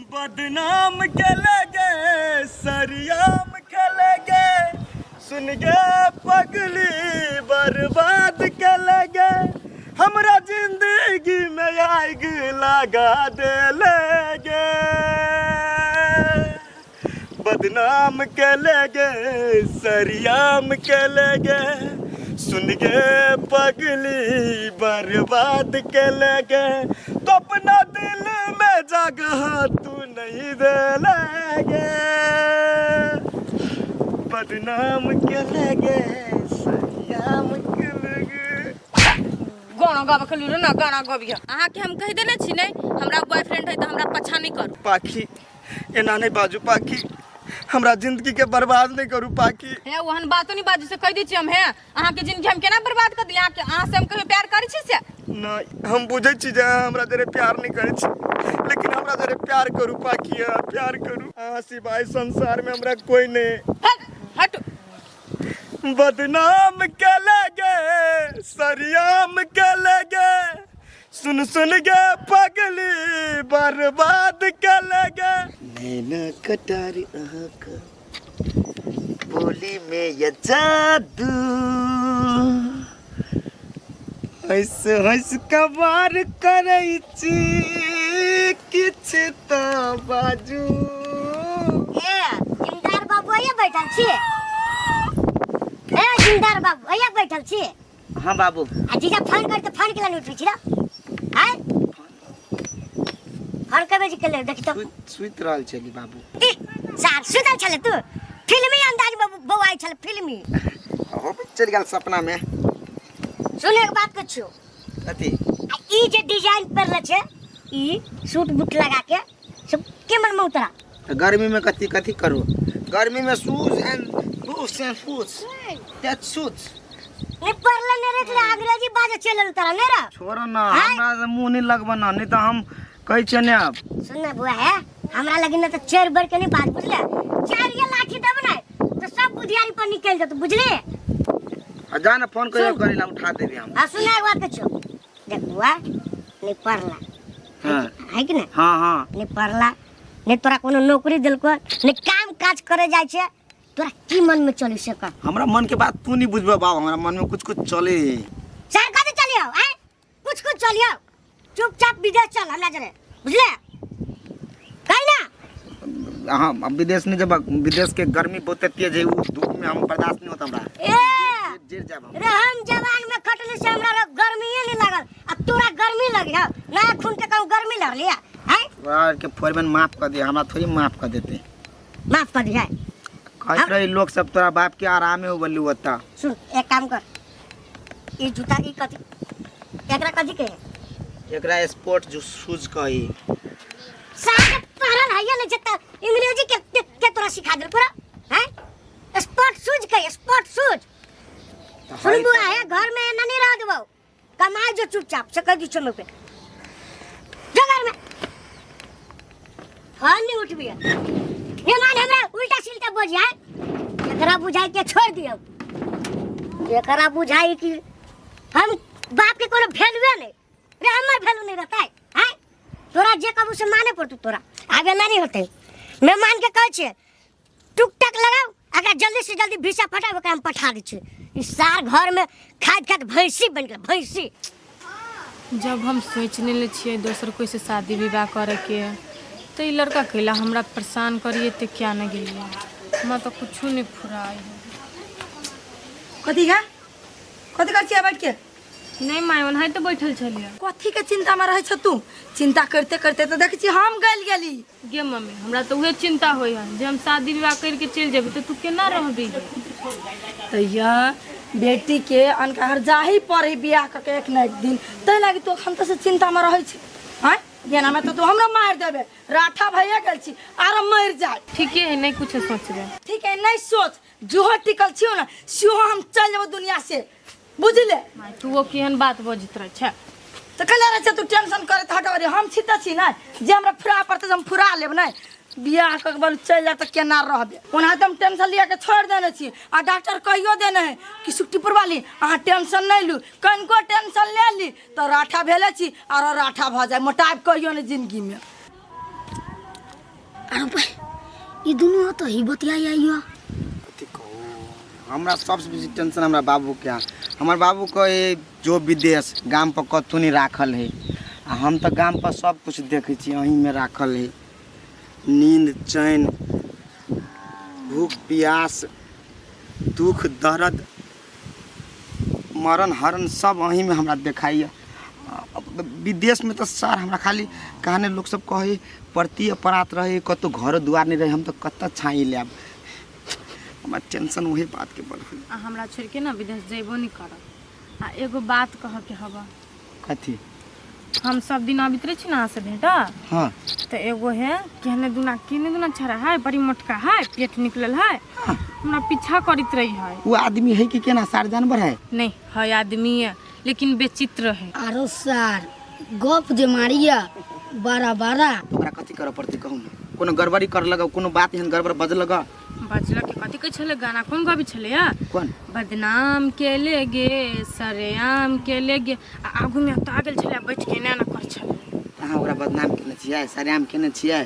बदनाम के लगे सरियाम के लगे, सुन गे पगली बर्बाद के लगे, हमरा जिंदगी में आग लगा दे लगे। बदनाम के लगे सरियाम के लगे, सुन गे पगली बर्बाद के लगे, तो अपना दिल में जगह तू नहीं दे लगे। बदनाम के लगे सरियाम के लगे। गाना गाबे के लूर ना गाना गबिया। अहाँके हम कहि देने छी नहि हमरा बॉयफ्रेंड है तऽ हमरा पाछा नहि करू। पाखी एना नहीं बाजू पाखी, हमरा जिंदगी के बर्बाद नहीं करू पाखी। हे ओहन बातो नहीं बाजू से कहि दै छी हम। हे अहाँके जिंदगी हम केना बर्बाद कर दिली? अहाँके अहाँ से हम कहियो प्यार करै छी से नहीं, हम बुझै छी जे अहाँ हमरा जरे प्यार नहीं करै छी, लेकिन हमरा जरे प्यार करू पाखी, अहाँ प्यार करू। अहाँ सिवाय संसार में हमरा कोई नहीं। हट हट। बदनाम के लगे सरियाम के लगे, सुन सुन गे पगली बर्बाद के लगे। नैना कटारी अहाँक बोली में ये जादू, हंस हंस कबार करै छी किछु तऽ बाजू। ए जिमदार बाबू अइया बैठल छी? ए जिमदार बाबू अइया बैठल छी? हाँ बाबू। आ जीजा फोन कर त फोन केला नहीं उठबै छी ना? आय फोन कबे जी केले देखी त। सुति रहल छली बाबू। ई सार सुतल छले तू? फिल्मी अंदाज में बौआइ छल फिल्मी। हो चलि गेल सपना में। सुन एक बात कहै छियौ। कथी? आ ई जे डिजाइन पहनले छै ई सूट बूट लगा के सब के मन में उतरा? तऽ गर्मी में कथी कथी करू? गर्मी में shoes and boots and shoes that shoes. नहीं पढ़ले नहीं रखले अंग्रेजी बाजे चलल उतरा नहीं रहा। छोड़ ना, हमरा से मुंह नहीं लगब ना, नहीं तो हम कहै छियै ने आब। सुन ना बुआ है, हमरा लगी ना तो चार बार के नहीं बात बुझले, चार ये लाठी देब ना तो सब बुधियारी पर निकल जत बुझले। आ जा ना फोन करियो सुन। करेला उठा देबे हम। हां सुन एक बात कहियो, देख बुआ नहीं पढ़ला। हां। है कि नहीं? हां हां। नहीं पढ़ला नहीं तोरा कोनो नौकरी देलको नहीं काम काज करे जाय छे, तोरा की मन में चली से कर? हमरा मन के बात तू नहीं बुझबे बाबू, हमरा मन में कुछ कुछ चले। सर कथी चलियो? आय कुछ कुछ चलियो, चुपचाप विदेश चल हमरा जरे बुझले? कहि ना। हाँ, अब विदेश में जब विदेश के गर्मी बहुत तेज है, उ धूप में हम बर्दाश्त नहीं होता हमरा। ए जर जाब हम। रे हम जवान में खटले से हमरा गर्मीए नहीं लागल, आ तोरा गर्मी लगी है नया खून के कहूँ गर्मी लग लिया हैं? तोरा के फोरमैन माफ कर दिया, हमरा थोड़ी माफ कर देते। माफ कर दिया कहत रही लोग सब तोरा बाप के आराम है बोलू होता। सुन एक काम कर, ई जूता ई कथी एकरा कथी के? एकरा स्पोर्ट जो शूज कही। सारे पढ़ल है नहीं जता अंग्रेजी के, के, के तोरा सिखा देल पूरा हैं? स्पोर्ट शूज के स्पोर्ट शूज। सुन बुआ है घर में ना नहीं रह देबो, कमाई जो चुपचाप से कह दी चलो पे जो घर में फोन नहीं उठबी है। ये मान हमरा उल्टा सिलटा बोझ है, एकरा बुझाई के छोड़ दियो, एकरा बुझाई कि हम बाप के कोनो वैल्यूए नहीं रे, हमर वैल्यू नहीं रहता है हैं? तोरा जे कबू से माने पड़तू, तोरा आगे ना नहीं होते। मैं मान के कहै छियै टुक टक लगाओ, अगर जल्दी से जल्दी भिसा फटाओ ओकरा हम पठा दै छियै। ई सार घर में खाइत खाइत भैंसी बन गेल भैंसी। जब हम सोचि नहि लै छियै दोसर कोइ से शादी विवाह करैके तऽ ई लड़का कैला हमरा परेशान करिए तऽ क्या नहि गेलियै, हमरा तऽ कुछो नहि फुराइ है। कथी है? कथी करै छियै बैठ के? नहि माय, ओनाहिते बैठल छलियै। कथी के चिंता में रहै छ तू? चिंता करते करते तऽ देखै छी हम गलि गेली। गे मम्मी, हमरा तऽ उहे चिंता होइ है जे हम शादी विवाह करके चलि जेबै तऽ तू केना रहबी? तैया बेटी के अनका हर जाही पड़े बियाह कऽ के एक न एक दिन, ताहि लागी तू अखन तऽ से चिंता में रहै छी। आँय जेना में तऽ तू हमरा मारि देबे, राठा भैया गेल छी आर मरि जाय। ठीके है, नहि कुछो सोचबै। ठीक है, नहि सोच, जोहो टिकल छियौ ने सेहो हम चलि जेबौ दुनिया से बुझले। माय, तू ओ केहन बात बजैत रहै छै? तऽ कहिया रहै छै तू टेंशन करैत हटो रे, हम छी तऽ छी नहि, जे हमरा फुरा पड़तै से हम फुरा लेब। नहि बियाह कऽ के बल चलि जाए तऽ केना रहबै? ओना तऽ हम टेंशन लिअ के छोड़ि देने छी आ डॉक्टर कहियो देने है कि सुट्टीपुर वाली अहाँ टेंशन नहि लू, कनिको टेंशन ले ली तऽ राठा भेले छी आरो राठा भऽ जाए, मोटायब कहियो नहि जिंदगीमे। अरे भाई ई दुनू तो ही बतियाई आइयो। कथी कहू, हमरा सबसे बेसी टेंशन हमरा बाबूके है। हमर बाबू कहे जो विदेश गाम पर कतहु नहि राखल है, आ हम तऽ गाम पर सब कुछ देखै छी, अहीँमे राखल है। नींद चैन भूख प्यास दुख दर्द मरण हरण सब अहीँमे हमरा देखाइए। विदेशमे तऽ सर हमरा खाली कहने लोक सब कहै परती परात रहै, कतहु घरो दुआर नहि रहै, हम तऽ कतऽ छाई लेब। हमरा टेंशन वही बातके बड़ होइए। आ हमरा छोड़िके ने विदेश जयबो नहि करब। आ एगो बात कहऽके हबऽ। कथी? हम सब दिन आबित रहै छी ने अहाँसँ भेंट। हाँ। तऽ एगो है केहने दुना केहने दुना छड़ा है, बड़ी मोटका है, पेट निकलल है, हमरा पीछा करैत रही है। वो आदमी है कि केना सार जानवर है? नहीं है आदमी है, लेकिन बेचित्र है। आरो सार गप जे मारिया बारा बारा। ओकरा कथी करऽ पड़तै कहू ने? कोनो गड़बड़ी कर लगा, कोनो बात एहन गड़बड़ बज लगा। बजल के कथी कहै छलै? गाना कोन गबै छलै? कोन? बदनाम के ले गे सरेआम के ले गे। आ आगूमे तऽ आ गेल छलै, बैठ के एना एना कर छलै। अहाँ ओकरा बदनाम केने छियै, सरेआम केने छियै,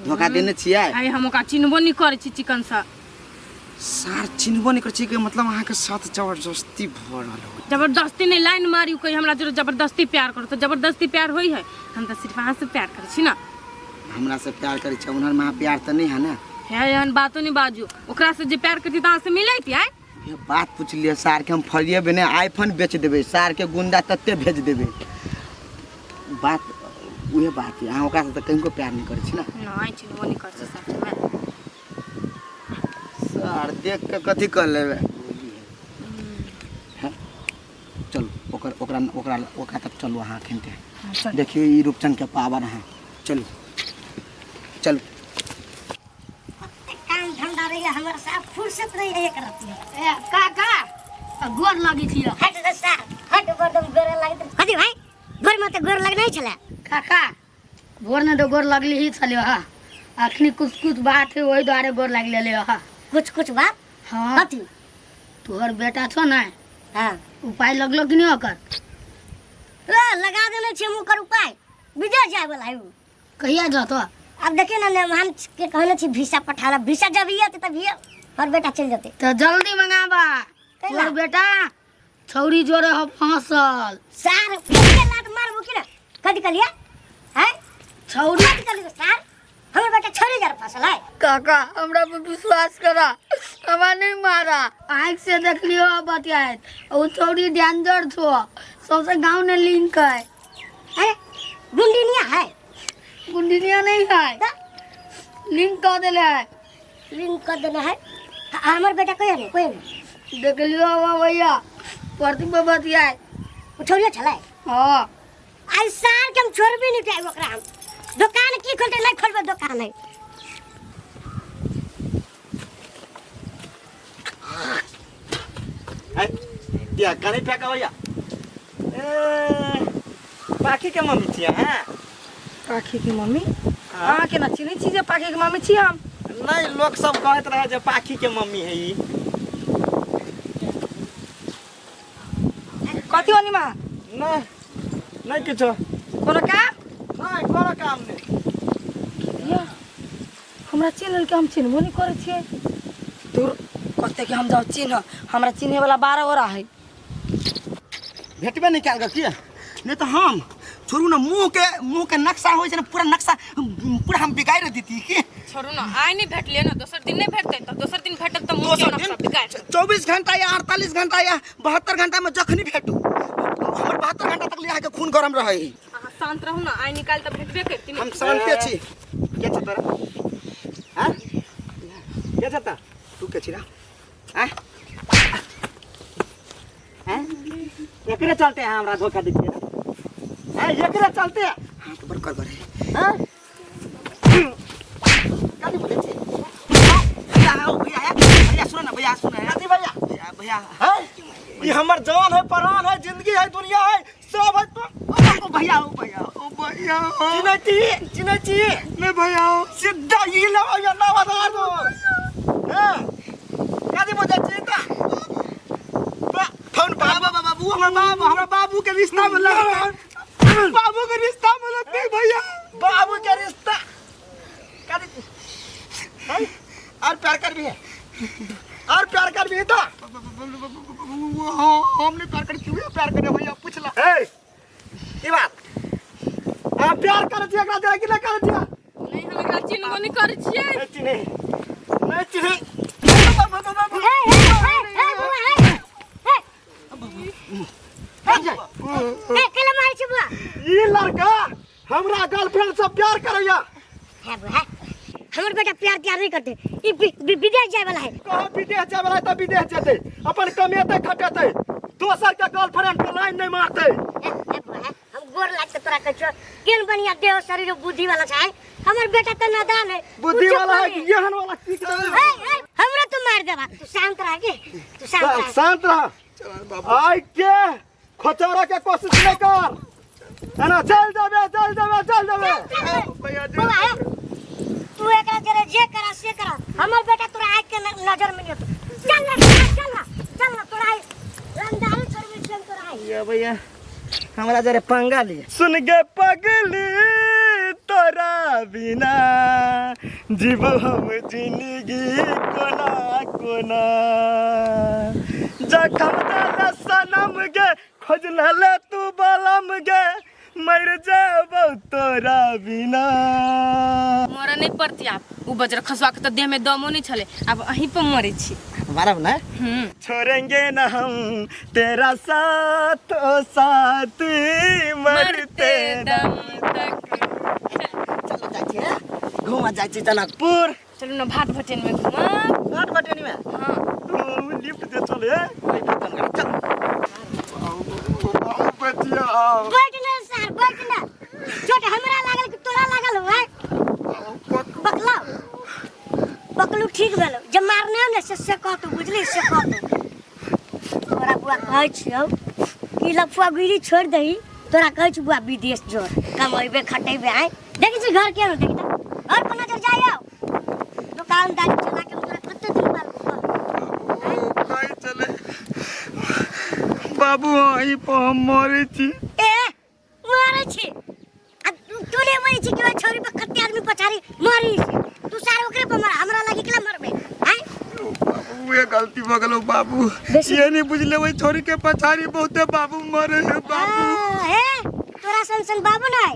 धोखा देने छियै? आइ हम ओकरा चिन्हबो नहि करै छी चिकन सँ। सार चिन्हबो नहि करै छी के मतलब अहाँके साथ जबरदस्ती भऽ रहल हो? जबरदस्ती नहि, लाइन मारी कही हमरा जरूर जबरदस्ती प्यार करू तऽ जबरदस्ती प्यार होइ है। हम तऽ सिर्फ अहाँ से प्यार करै छी ना। हमरा से प्यार करै छै, उन्हर में अहाँ प्यार तऽ नहि है ने? हे एहन बातो नहि बाजू, ओकरा से जे प्यार करती तऽ अहाँ से मिलैत आइ। ये बात पूछलियै सार के, हम फरिएबै नहि, आईफोन बेच देबै सार के, गुंडा तते भेज देबै। बात उहे बात है, अहाँ ओकरा से तऽ कनिको प्यार नहि करै छी ने? नहि, चिन्हबो नहि करै छी साथमे। सार देख के कथी कर लेबै? हैं? चलू ओकर ओकरा ओकरा ओकरा तक चलू अहाँ अखन। देखियौ ई रूपचंद के पावर। अहाँ चलू चलू। काम धंधा रही हमर साफ फुर्सत नहीं रही एकरा। ए काका गोर लगी थी। हट रे सार हट, एकदम गोर लागत। कथी भाई गोर में तो गोर लग नहीं छला? काका भोर में तो गोर लगली ही छलियो हा, अखनी कुछ कुछ बात है वही द्वारे गोर लाग लेले हा। कुछ कुछ बात? हाँ। कथी? तोहर बेटा छो ना? हाँ। उपाय लगलो कि नहीं ओकर? रे लगा देने छी हम ओकर उपाय, विदेश जाय वाला है उ। कहिया जतो? अब देखिए ना मेहमान के कहने छी वीसा पठाला, वीसा जब ये तब ये हर बेटा चल जते। तो जल्दी मंगाबा। कैला? तोहर बेटा छौरी जोरे हो फसल। सार के लात मारबो कि ना? कथी कहलिए हैं? छौरी कथी कहलिए सार? हमर बेटा छौरी जर फसल है। काका हमरा पर विश्वास करा, हमरा नहीं मारा, आँख से देख लियो बतियात। ओ छौरी डेंजर छो, सबसे गांव ने लिंक है। अरे गुंडिनिया है? गुंडिनिया नहीं है, लिंक कर देले है। लिंक कर देने है? हमर बेटा कहिया नहीं कोई नहीं देख लियो भैया प्रदीप बतियात। ओ छौरियो छलै? हाँ। आई सार के हम छोड़बे नहीं चाहे ओकरा। हम दुकान की खोलते नहीं खोलबे दुकान है। क्या कने फेंका भैया? ए पाखी के मम्मी छियै हैं? पाखी के मम्मी? अहाँ केना चिन्है छी जे पाखी के मम्मी छी हम? नहीं, लोग सब कहैत रहे जे पाखी के मम्मी है ई। कथी होनी माँ? नहीं नहीं किछो। कोनो काम? नहीं कोनो काम नहीं। या, हमरा चिन्ह लेलकै, हम चिन्हबो नहि करै छियै। दूर कते के हम जाउ चिन्ह, हमरा चिन्हे वाला 12 गोरा है। भेटबे नहीं कयल की नहीं तो हम छोड़ू ना, मुँह के नक्शा होइ छै ने, पूरा नक्शा पूरा हम बिगाड़ि देती की। छोड़ू ना, आइ नहीं भेटलियै ना, दोसर दिन नहीं भेटतै तऽ दोसर दिन भेटत तऽ मुँह के दोसर नक्शा दिन बिगाड़ि। 24 घंटा या 48 घंटा या 72 घंटा में जखनी भेटू, हमर 72 घंटा तक ले अहाँके खून गरम रहै। अहाँ शांत रहू ना, आइ निकालि तऽ भेटबे करती। हम शान्ते छी। के छ तोरा? हाँ के छ त? तू के छी रा? आँ? हैं एकरे चलते हैं हमरा धोखा दै छियै? हैं एकरे चलते? हाँ तो बड़ गड़बड़ है। हैं कथी बोलै छी? भैया आओ, भैया भैया सुनो ना, भैया सुनो। कथी भैया? भैया भैया हैं ई हमर जान है, प्राण है, जिंदगी है, दुनिया है, सब है। तो ओ भैया ओ भैया ओ भैया चिन्है छी? चिन्है छी? नहीं भैया सीधा ई लवा या नवा दार दो। हैं कथी बोलै छी त? फोन बाबा बाबू, हमर बाबू, हमरा बाबू के रिश्ता में लग, बाबू के रिश्ता में लगते भैया, बाबू के रिश्ता। कर हैं? और प्यार कर भी है और प्यार कर भी है तो हम नहीं प्यार कर क्यों प्यार करे भैया पूछला ए ई बात आ प्यार करे छी एकरा जरा कि नहीं करे छी नहीं हम एकरा चिन्हबो नहीं करै छियै नहीं चिन्हे नहीं चिन्हे ए ए ए ए बुआ ए ए ए केला मारै छै बुआ ई लड़का हमरा गर्लफ्रेंड से प्यार करैया है बुआ है हमर बेटा प्यार त्यार नहीं करते ई विदेश जाए वाला है कहाँ विदेश जाए वाला है तऽ विदेश जेतै अपन कमेतै खटेतै दोसर के गर्लफ्रेंड पर लाइन नहीं मारतै ए, ए बुआ है हम गोर लाग के तोरा कहै छियौ केहन बढ़िया देह शरीर बुद्धि वाला छै हमर बेटा तऽ नादान है बुद्धि कुछो वाला है करे। कि एहन वाला की ए, ए, हमरा तू मार देबा तू शांत रह के तू शांत रह शांत रह आइ के खोचौरा के कोशिश नहीं कर है ना चल जाबे चल जाबे चल जाबे बुआ है तू एकरा जरे जे करा से करा हमर बेटा तोरा आँख के नजर में नहीं होतो चल ना चल ना चल ना तोरा आई रंगदारी छोड़बे छियन तोरा आई ये भैया हमरा जरे पंगा लिए सुन गे पगली तोरा बिना जीव हम जिंदगी कोना कोना जखम दादा सनम गे खोज ले तू बलम गे मर जाबो तोरा बिना मरऽ नहि पड़ती आब ओ बजर खसुआ के तऽ देह में दमो नहि छलै आब अहीं पर मरै छी मारब ना हम्म छोड़ेंगे न हम तेरा साथ ओ साथ मरते दम तक चलो जाइ छियै घूमऽ जाइ छी जनकपुर चलू ने भात भटेन में घूमब घाट बटेनी में हाँ तू लिफ्ट दे चले चल बचिया बैठ ना सर बैठ ना चोट हमरा लागल कि तोरा लागल हो हैं बकला बकलू ठीक भेलो जे मारने हो ने से से कहतो बुझली से कहतो तोरा बुआ कहै छियौ कि लफुआ गिरी छोड़ि दही तोरा कहै छी बुआ विदेश जो कमेबे खटेबे आय देखै छी घर के देखी तऽ घर पर नजर जाइ आउ दुकानदारी चला के तोरा कते दिन पालबो कहीं चले बाबू अहीं पर हम मरे छी ए मरै छी आ तू नहि मरै छी कि ओहि छौरी पर कते आदमी पछाड़ी मरी छी तू सार ओकरे पर मर हमरा लागी केला मरबे आय बाबू ये गलती भऽ गेलो बाबू बेसी- ये नहीं बुझले वही छोरी के पछाड़ी बहुते बाबू मरे है बाबू हाँ, ए तोरा सन सन बाबू नै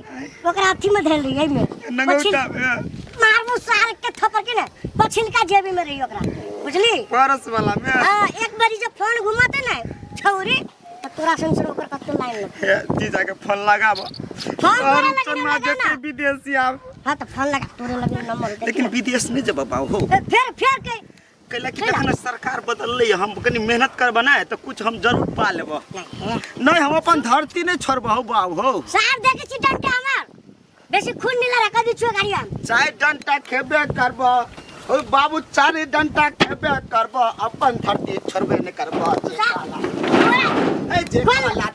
ओकरा अथी में धैल रही एहिमे नंगौटा में मारबू सार के थप्पड़ के ने पछिलका जेबी में रही ओकरा बुझली परस वाला में हाँ एक बारी जब फोन घुमाते ना छौरी तो तोरा सन सन ओकर कते लाइन लग हे, जीजा के फोन लगाब फोन तोरा और लगे चना लगा जेते ना। विदेशी आब हाँ तो फोन लगा तोरे लगे नंबर देखी लेकिन ना। विदेश नहीं जब बाबू हो ए, फिर फिर के कैला कि तखन सरकार बदललै हम कनी मेहनत करबऽ ने तऽ कुछ हम जरूर पा लेबऽ नहीं हे। नहीं हम अपन धरती नहीं छोड़बऽ हौ बाबू हौ सार देखे छी डंटा हमार बेसी खून नीला रखा दी छो गाड़ी हम चाहे डंटा खेबे करबऽ ओ बाबू चारे डंटा खेबे करबऽ अपन धरती छोड़बे नहीं करबऽ जे सार काला तोरा ए जे काला